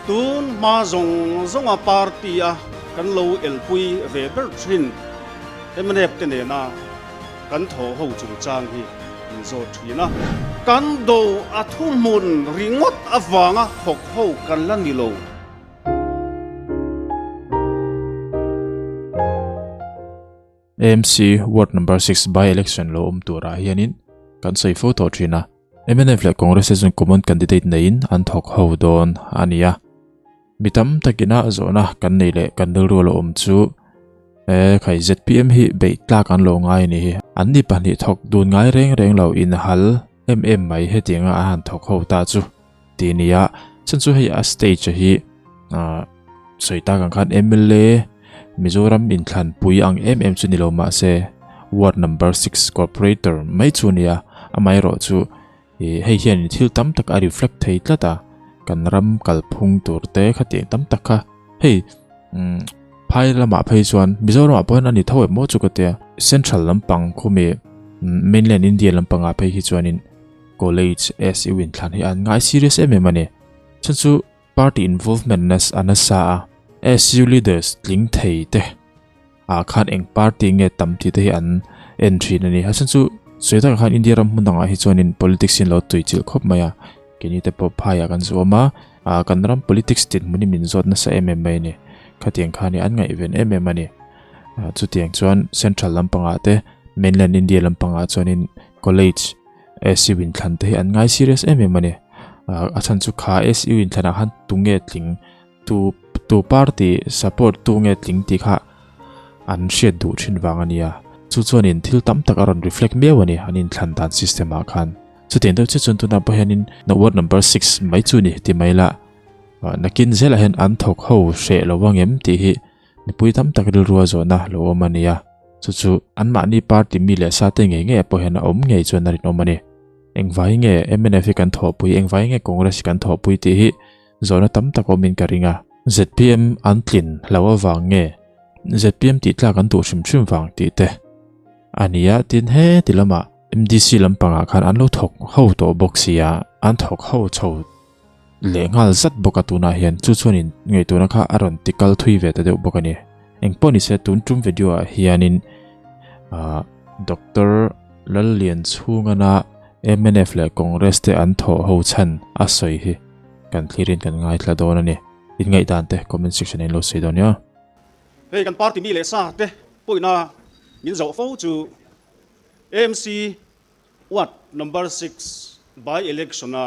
Tun hma zawng zawnga party a kan lo elpui ve ber thin mnf te nena kan thaw ho chungchang hi min zawt thin a. Kan do a thuhmun ringawt avanga thawk ho kan la ni lo. AMC Ward Number 6 by-election lo awm turah hianin kan sawi fo tawh thin a. Mnf leh Congress te chuan common candidate neiin an thawk ho dawn a ni a. Mi tam takina zawhna kan nei leh kan rilru lo awm chu e khai zpm hi beih tlak an lo ngai a ni hi. An ni pahnih thawk dun ngai reng reng lo inhal em em mai hetianga a han thawk ho ta chu ti nia. Chhan chu hei a stage a hi ah sawi tak ang khan mla Mizoram inthlanpui ang em em chu ni lo mahse ward number 6 corporator mai chu nia amaherawh chu ih hei hian thil tam tak a reflect thei tlat a kan ram kalphung tur te khatiang tam tak kha hei umm phai lamah phei chuan Mizoramah pawh hian a ni tho em maw chu ka tia central lampang khumi mainland India lampangah phei hi chuanin college SU inthlan hi an ngai serious em em a ni chhan chu party involvement na a nasa a SU leaders tling thei te ah khan eng party nge tam tih te hi an en thin a ni a chhan chu sawi takah khan India ram hmun dangah hi chuanin politics hi an lo tui chilh khawp mai a keini te pawh phaiah kan zuam a ah kan ram politics dinhmun hi min zawt nasa em em mai a ni khatiang khan hi an ngaihven em em a ni ah chutiang chuan central lampangah te mainland India lampangah chuanin college SU inthlan te hi an ngai serious em em a ni a chhan chu kha SU inthlanah khan tunge tling tu tu party support tunge tling tih kha an hriat duh thin vang a nia chu chuanin thil tam tak a rawn reflect miau a ni an inthlan dan system ah khan chutiang deuh chiah chuan tunah pawh hianin ward number 6 mai chu ni ti mai la nakin zelah hian an thawk ho hreh lo angem tih hi Mipui tam tak rilrua zawhna lo awm a ni a, chu chu anmahni party mi leh sa te ngei ngei pawh hian a awm ngei chuan a rinawm a ni. Engvai nge mnf hi kan thawhpui, engvai nge Congress hi kan thawhpui tih hi zawhna tam tak awmin ka ring a. Zpm an tlin lo avang nge zpm tih tlak an duh hrim hrim vang tih te a ni a, tin heti lamah MDC lampangah khan an lo thawk ho tawh bawk si a, an thawk ho chho leh nghal zat bawk a tunah hian chu chuanin ngaihtuahna kha a rawn ti kal thui ve ta deuh bawk a ni. Engpawh ni se tun tum video ah hianin ah Doctor Lallianchhungana mnf leh Congress te an thawh ho chhan a sawi hi kan thlirin kan ngaithla dawn a ni. In ngaihdan te comment section ah in lo sawi dawn nia. Hei kan party mi leh sa te pawhina min zawh fo chu AMC Ward number 6 by election a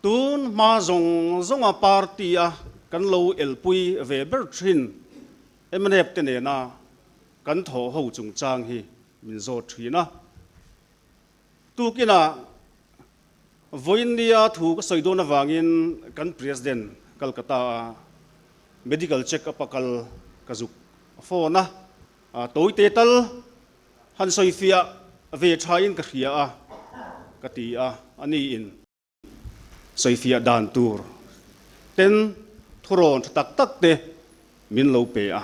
tun hma zawng zawnga party a kan lo elpui ve ber thin mnf te nena kan thaw ho chungchang hi min zawt thin a. Tukinah vawiinnia thu ka sawi dawn avangin kan President Calcutta a medical check up a kal ka zuk phone a, tawite tal Han sawifiah ve thain ka hria a, ka ti a, a niin. Sawifiah dan tur ten thurawn tha tak tak te min lo pe a.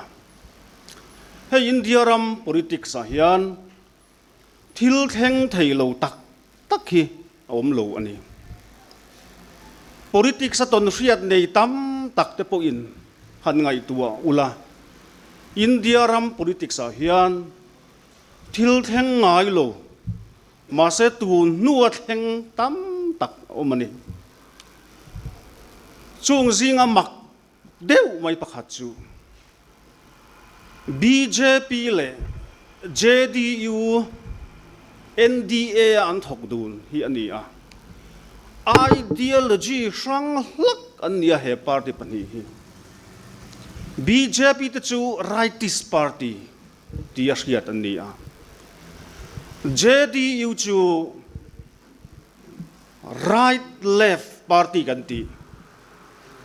Hei India ram politics ah hian thil thleng thei lo tak tak hi a awm lo a ni. Politics a tawnhriat nei tam tak te pawhin han ngaihtuah ula, India ram politics ah hian thil thleng ngai lo, mahse tun hnua thleng tam tak a awm a ni. Chung zinga mak deuh mai pakhat chu bjp leh JDU, NDA a an thawk dun hi a ni a. Ideology hrang hlak an ni a he party pahnih hi. Bjp te chu rightist party ti a hriat an ni a. JDU chu right-left party kan tih.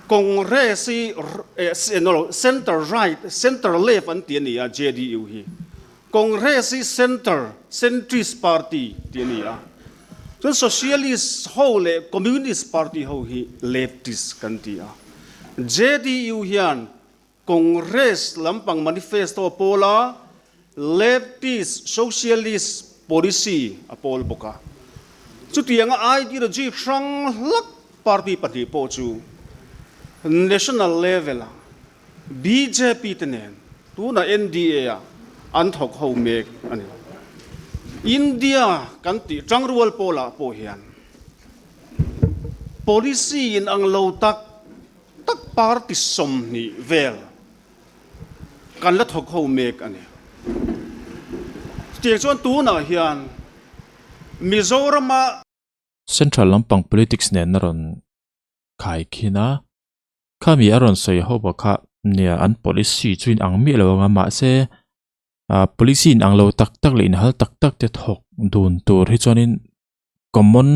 Congress hi center right, center left an ti a ni a JDU hi. Congress hi center, centrist party ti a ni a. Chuan socialist ho leh communist party ho hi leftist kan ti a. JDU hian Congress lampang manifesto pawla leftist socialist policy a pawl bawk a. Chutianga ideology hrang hlak party pahnih pawh chu National level-a bjp te nen tuna NDA-ah an thawk ho mek a ni. India kan tih tangrual pawlah pawh hian policy inang lo tak tak party 20 vel kan la thawk ho mek a ni. Chutiang chuan tunah hian Mizorama. Central lampang politics nen a rawn khai khin a, khami a rawn sawi ho bawk kha nia an policy chu inang miah lo ang a mahse ah policy inang lo tak tak leh inhal tak tak te thawk dun tur hi chuanin common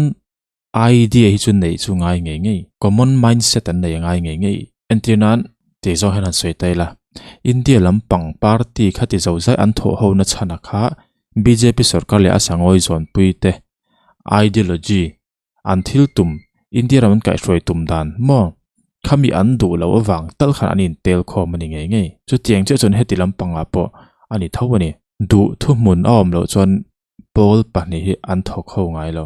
idea hi chu neih chu ngai ngei ngei common mindset an nei a ngai ngei ngei entir nan tih zawng hian han sawi ta ila India lampang party kha ti zo zai an thawh ho na chhan a kha bjp sorkar leh a sangawi zawnpui te ideology An thil tum, India ram an kaihhruai tum dan maw? Khami an duh loh avang tal khan an intel khawm a ni ngei ngei. Chutiang chiah chuan heti lampangah pawh a ni tho a ni. Duh thuhmun a awm loh chuan pawl pahnih hi an thawk ho ngai lo.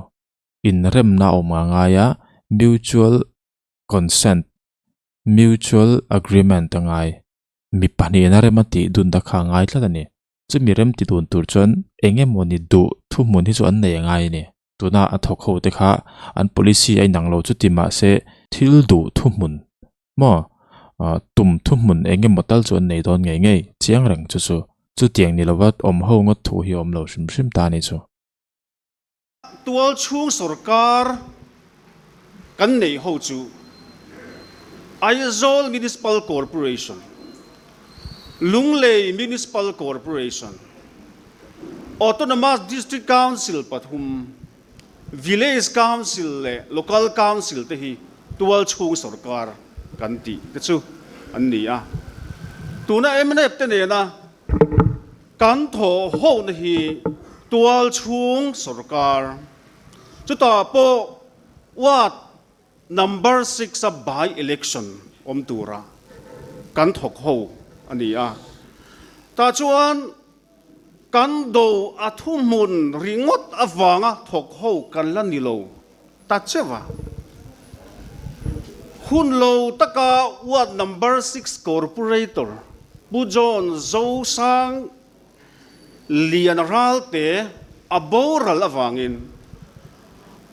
Inremna a awm nga ngai a, mutual consent, mutual agreement a ngai. Mi pahnihin a rem a tih dun ta kha a ngai tlat a ni. Chumi rem ti dun tur chuan eng emaw ni duh thuhmun hi chu an nei a ngai a ni. Tuna a thawk ho te kha an policy a inang lo chu ti mahse thil duh thuhmun maw tum thuhmun eng emaw tal chu an nei dawn ngei ngei chiang reng chu chu chutiang ni lova awm ho ngawt thu hi a awm lo hrim hrim ta a ni chu. Tual chhung sorkar kan neih ho chu Aizawl Municipal Corporation, Lunglei Municipal Corporation, Autonomous District Council pathum, Village Council leh Local Council te hi tual chhung sorkar kan tih te chu an ni a. Tuna mnf te nena kan thawh hohna hi tual chhung sorkar, chutah pawh Ward Number six a by election awm tura kan thawk ho a ni a. Tah chuan kan do a thuhmun ringawt avanga thawk ho kan la ni lo ta cheuh a. Hun lo taka ward number six corporator Pu John Zosang Lian Ralte a boral avangin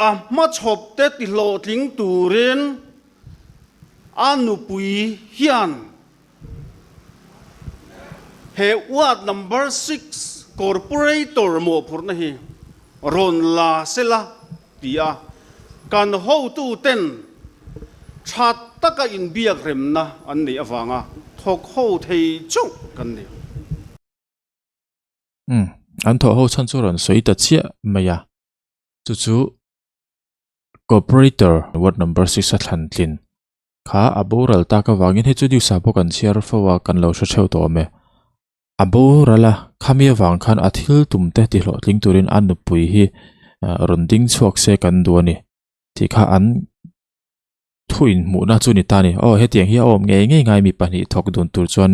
a hmachhawp te tihlawhtling turin a nupui hian he ward number six corporator mawhphurhna hi rawn la sela ti a, kan hotuten tha taka inbiak remna an neih avanga thawk ho thei chauh kan ni. Umm, an thawh ho chhan chu rawn sawi ta chiah mai a, chu chu Corporator ward number six a thlan tlin kha a boral tak avangin hei chu news ah pawh kan chhiar fo a, kan lo hre theuh tawh awm e. A boral a, khami avang khan a thil tum te ti hlawhtling turin a nupui hi rawn ding chhuak se kan duh a ni tih kha an thu inhmuhna chu ni ta a ni. Aw hetiang hi a awm ngei ngei ngai mi pahnih thawk dun tur chuan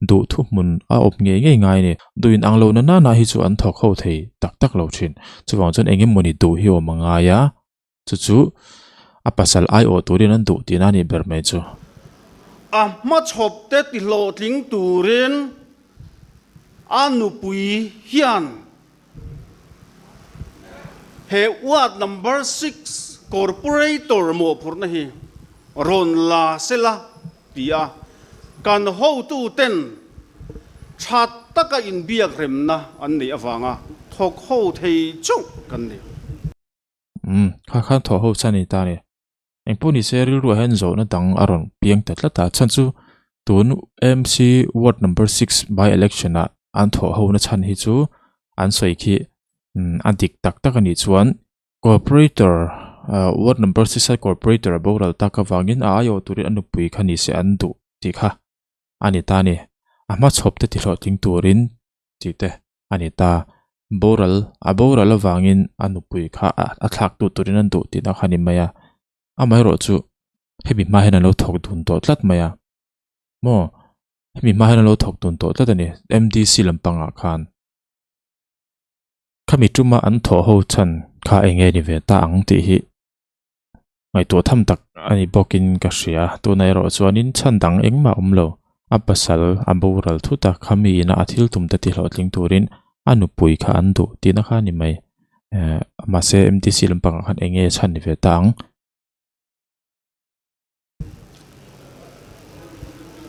duh thuhmun a awm ngei ngei ngai a ni. Duh inang lo na nana hi chu an thawk ho thei tak tak lo thin. Chuvang chuan eng emawni duh hi awm a ngai a. Chu chu a pasal aiawh turin an duh tihna a nih ber mai chu. A hmachhawp te tihlawhtling turin a nupui hian he ward number six corporator mawhphurhna hi rawn la sela ti a, kan hotuten tha taka inbiak remna an neih avanga thawk ho thei chauh kan ni. Umm, kha khan thawh ho chhan a ni ta a ni. Engpawh ni se rilruah hian zawhna dang a rawn piang ta tlat a, chhan chu tun MC ward number six by election ah an thawh ho na chhan hi chu an sawi khi umm a dik tak tak a nih chuan corporator ah ward number six a corporator a boral tak avangin a aiawh turin a nupui kha ni se an duh tih kha a ni ta a ni. A hmachhawp te tihlawhtling turin tih te a ni ta. Boral, a boral avangin a nupui kha a thlak tu turin an duh tihna kha a ni mai a. Amaherawhchu hemi hma hian an lo thawk dun tawh tlat mai a. Maw? Hemi hma hian an lo thawk dun tawh tlat a ni MDC lampangah khan. Khami tuma an thawh ho chhan kha eng nge ni ve ta ang tih hi. Ngaihtuah tham tak a ni bawkin ka hria. Tunah erawh chuanin chhan dang engmah awm lo. A pasal a boral thut a, kha mi ina a thil tum te tihlawhtling turin a nupui kha an duh tihna kha a ni mai. Eh, mahse MTC lampangah khan eng nge chhan ni ve ta ang?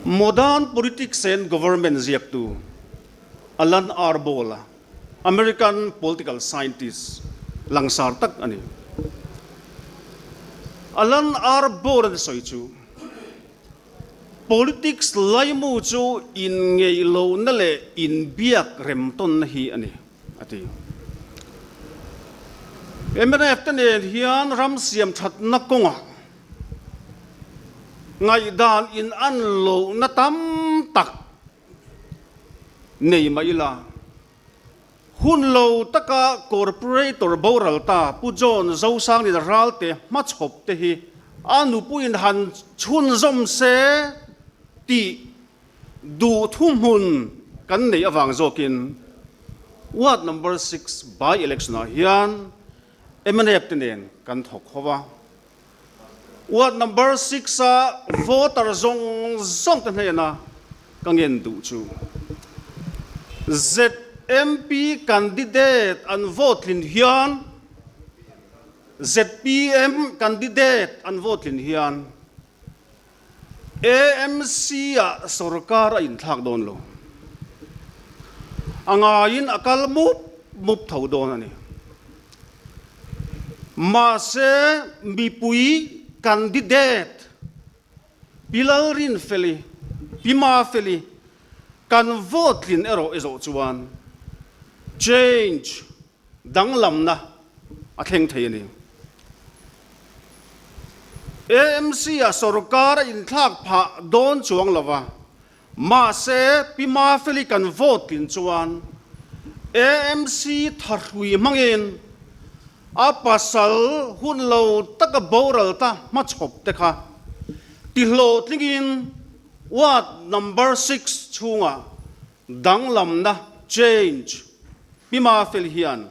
Modern Politics and Government ziaktu Alan R. Ball-a American political scientist langsar tak a ni. Alan R. Ball-a sawi chu, Politics laimu chu inngeihlohna leh inbiak remtawnna hi a ni, a ti. Mnf te nen hian ram siam thatna kawngah ngaihdan inan lohna tam tak Nei mah ila, hun lo taka Corporator boral ta Pu John Zosanglina Ralte hmachhawp te hi a nupuiin han chhunzawm se tih duh thuhmun kan neih avang zawkin Ward Number Six by-election ah hian mnf te nen kan thawk ho a. Ward number six a voter zawng zawng te hnena ka ngen duh chu ZMP candidate an vote tlin hian zpm candidate an vote tlin hian AMC ah sorkar a inthlak dawn lo. A ngaiin a kal mup mup tho dawn a ni. Mahse mipui candidate Pi Lalrinfeli, Pi Mafeli kan vote tlin erawh i zawh chuan change danglamna a thleng thei a ni. AMC-ah sorkar a inthlak phah dawn chuang lo va, mahse Pi Mafeli kan vote tlin chuan AMC thahrui hmangin a pasal hun lo taka boral ta hmachhawp te kha tihlawhtlingin ward number six chhungah Danglamna, change, Pi Mafel hian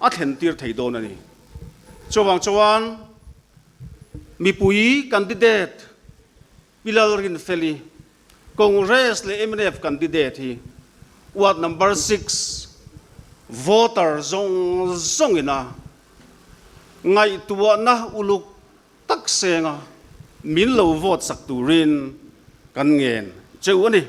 a thlentir thei dawn a ni. Chuvang chuan mipui candidate Pi Lalrinfeli, Congress leh mnf candidate hi ward number six voter zawng zawngina ngaihtuahna uluk tak senga min lo vote sak turin kan ngen cheu a ni.